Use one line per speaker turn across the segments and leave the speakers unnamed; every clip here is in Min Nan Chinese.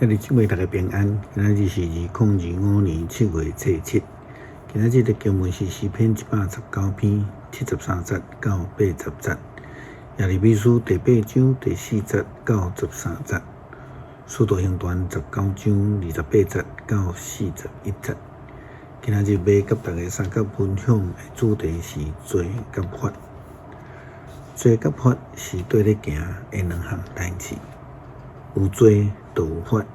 兄弟姊妹大家平安，今仔日是2025年7月初7。今仔日的經文是詩篇119篇73節到80節，耶利米書第八章第四節到13節，使徒行傳19章28節到41節。今仔日欲佮大家相佮分享的主題是罪佮法。罪佮法是綴咧行的兩項代誌，有罪就有法。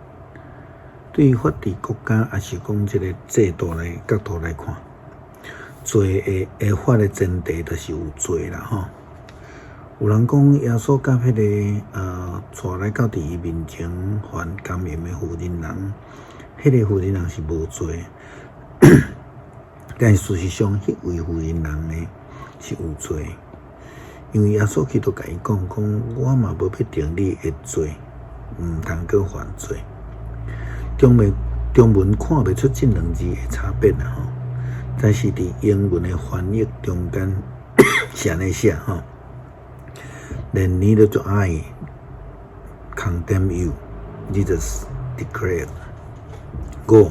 對法治國家，抑是講這个制度來角度來看，罪會會法的前提就是有罪啦吼。有人講耶穌佮彼个帶來到佇伊面前犯姦淫的婦人人，彼个婦人人是無罪，但是事實上，彼位婦人人呢是有罪，因為耶穌基督共伊講講，我嘛無欲定你的罪，毋通閣犯罪。中文看袂出這兩字的差別啦吼，但是佇英文的翻譯中間是按呢寫吼。Then neither do I condemn you, Jesus declared. Go,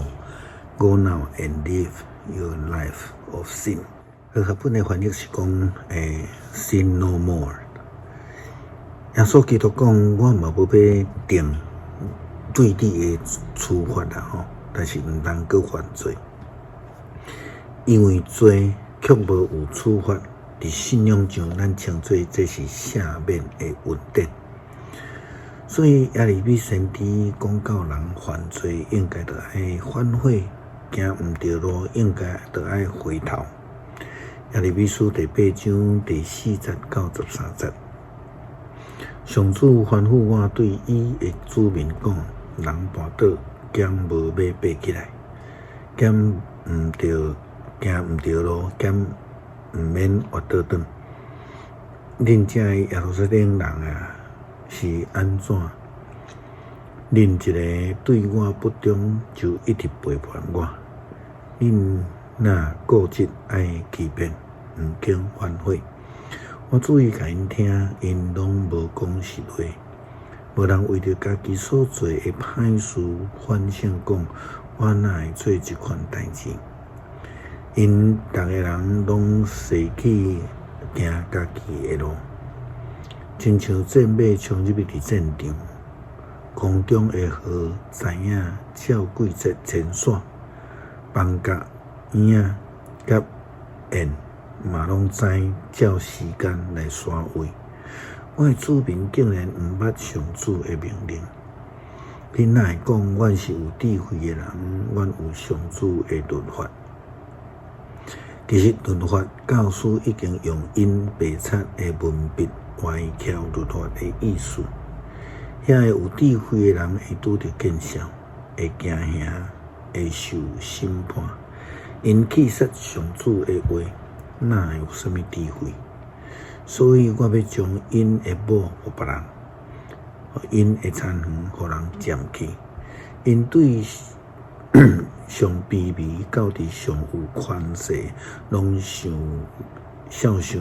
go now and leave your life of sin。和合本的翻譯是講，sin no more。耶穌基督講，我嘛無欲定對你的處罰啦吼，但是毋通閣犯罪，因為罪卻無有處罰。佇信仰上，咱稱做這是赦免的恩典。所以耶利米先知講到人犯罪應該著愛反悔，行毋對路應該著愛回頭。耶利米書第八章第四節到13節，上主吩咐我對伊的子民講：人跋倒，兼無欲爬起來；行毋對路，兼毋免倚倒轉。恁遮的耶路撒冷人啊，是按怎？恁一个對我不忠，就一直背叛我。恁若固執愛欺騙，毋肯反悔，我注意共𪜶聽，𪜶攏無講實話。無人為著家己所做的歹事反省，講我哪會做這款代誌？𪜶逐个人攏踅去行家己的路，親像戰馬衝入去佇戰場。空中的鶴知影照季節遷徙，枋角、鷹仔佮雁嘛攏知照時間來徙位。我的子民竟然毋捌上主的命令。恁哪會講阮是有智慧的人，阮有上主的律法？其實律法教師已經用𪜶白賊的文筆歪曲律法的意思。遐个有智慧的人會拄著見笑，會驚嚇，會受審判。𪜶棄殺上主的話，哪會有啥物智慧？所以我欲將𪜶的某予別人，𪜶的田園予人佔去。𪜶對上卑微到佇上有權勢，攏受數受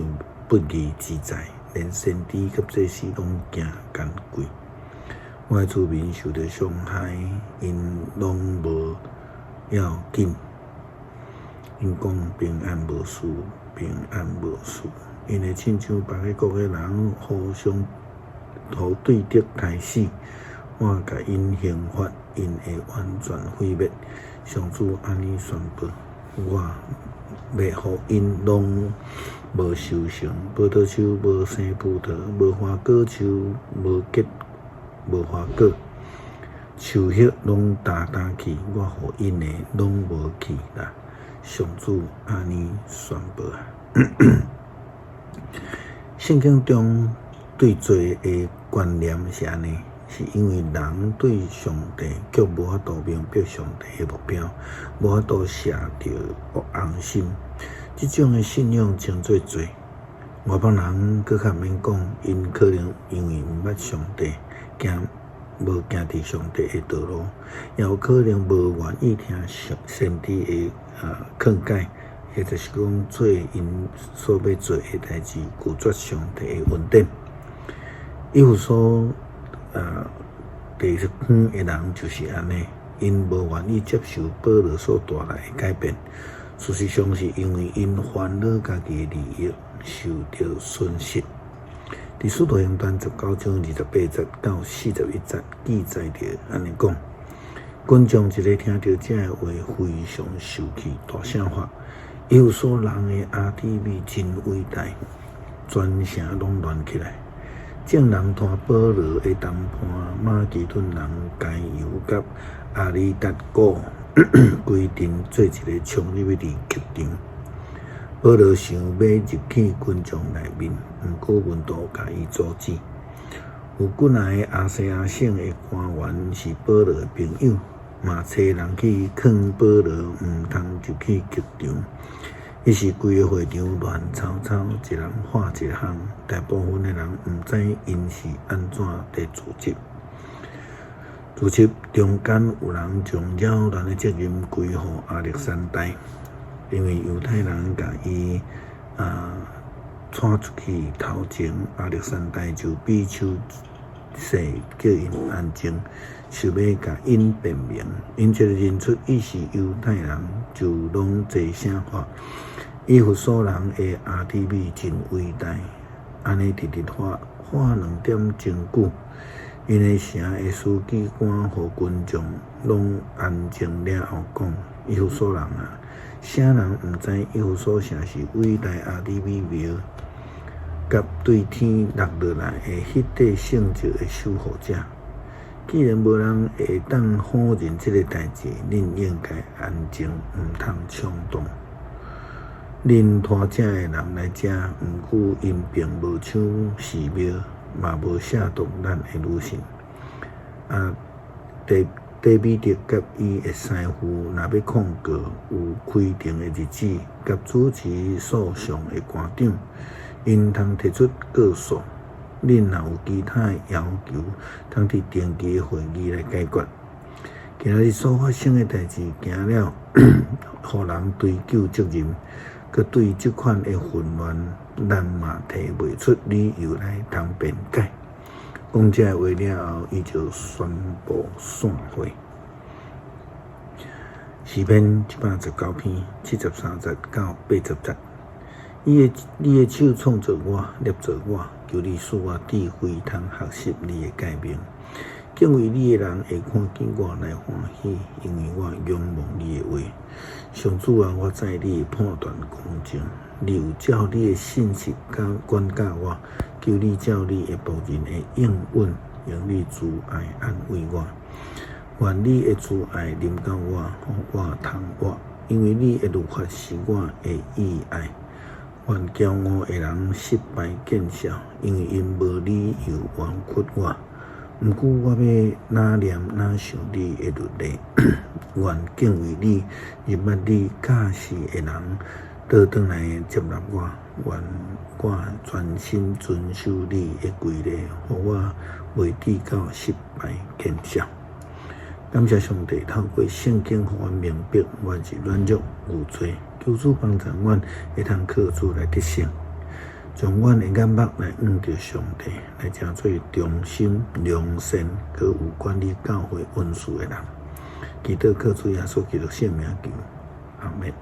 不義之災，連先知佮祭司攏行奸詭。我的子民受著傷害，𪜶攏無要緊。𪜶講平安無事，平安無事。𪜶會親像別个國的人互相互對敵刣死。我共𪜶刑罰，𪜶會完全毀滅。上主按呢宣布：我欲予𪜶攏無收成，葡萄樹無生葡萄，無花果樹無結無花果，樹葉攏焦焦去。我予𪜶的攏無去啦。上主按呢宣布。聖經中對罪的觀念是按呢，是因為人對上帝卻無法度明白上帝的目標，無法度卸掉惡尪心。這種的信仰稱做罪。外邦人閣較毋免講，𪜶可能因為毋捌上帝，行無行佇上帝的道路，也有可能無願意聽上先知的勸誡，或者是講做𪜶所欲做的代誌，拒絕上帝的恩典。以弗所地方的人就是按呢，𪜶無願意接受保羅所帶來的改變。事實上是因為𪜶煩惱家己的利益受著損失。佇使徒行傳19章28節到41節記載著按呢講：群眾一个聽著這个話，非常受氣，大聲喊：以弗所人的亞底米真偉大！全城攏亂起來。眾人拖保羅的同伴馬其頓人該猶佮亞里達古規陣做一个衝入去佇劇場。保羅想欲入去群眾內面，毋過門徒共伊阻止。有幾若个亞細亞省的官員是保羅的朋友，嘛差人去勸保羅毋通入去劇場。彼時規个會場亂糟糟，一人喊一項，大部分的人毋知𪜶是按怎佇組織。組織中間有人將擾亂的責任歸予亞歷山大，因為猶太人共伊帶出去頭前，亞歷山大就比手勢叫𪜶安靜，想欲共𪜶辨明。𪜶一个認出伊是猶太人，就攏齊聲喊：以弗所人的亞底米真偉大！按呢直直喊，喊2點鐘久。𪜶的城的書記官予群眾攏安靜了後，講：以弗所人啊，啥人毋知以弗所城是偉大亞底米廟，佮對天落落來的彼塊聖石的守護者？既然無人會當否認這个代誌，恁應該安靜，毋通衝動。恁拖這的人來遮，毋過𪜶並無搶寺廟，嘛無褻瀆咱的女神。底米特佮伊的師傅若欲控告，有規定的日子，佮主持訴訟的官長，𪜶通提出告訴。恁若有其他的要求，通佇定期的會議來解決。今仔日所發生的代誌，驚了予人追究責任，閣對這款的混亂，咱嘛提袂出理由來通辯解。講這話了後，伊就宣布散會。詩篇119篇73節到80節，你的手創造我，捏造我，求你賜我智慧，通學習你的誡命。敬畏你的人會看見我來歡喜，因為我仰望你的話。上主啊，我知你的判斷公正，你有照你的信實管教我。求你照你的僕人的應允，用你慈愛安慰我。願你的慈愛臨到我，予我通活，因為你的律法是我的意愛。願驕傲的人失敗見笑，因為𪜶無理由冤屈我。毋過我欲哪念哪想你的律例，願敬畏你、入捌你教示的人，倒轉來接納我。願我專心遵守你的規例，予我袂致到失敗見笑。感謝上帝透過聖經，予阮明白，阮是軟弱有罪，求主幫助阮會通靠主來得勝，將阮的眼目來向著上帝，來成做忠心良善、閣有管理教會恩賜的人。祈禱靠主耶穌基督聖名求，阿們。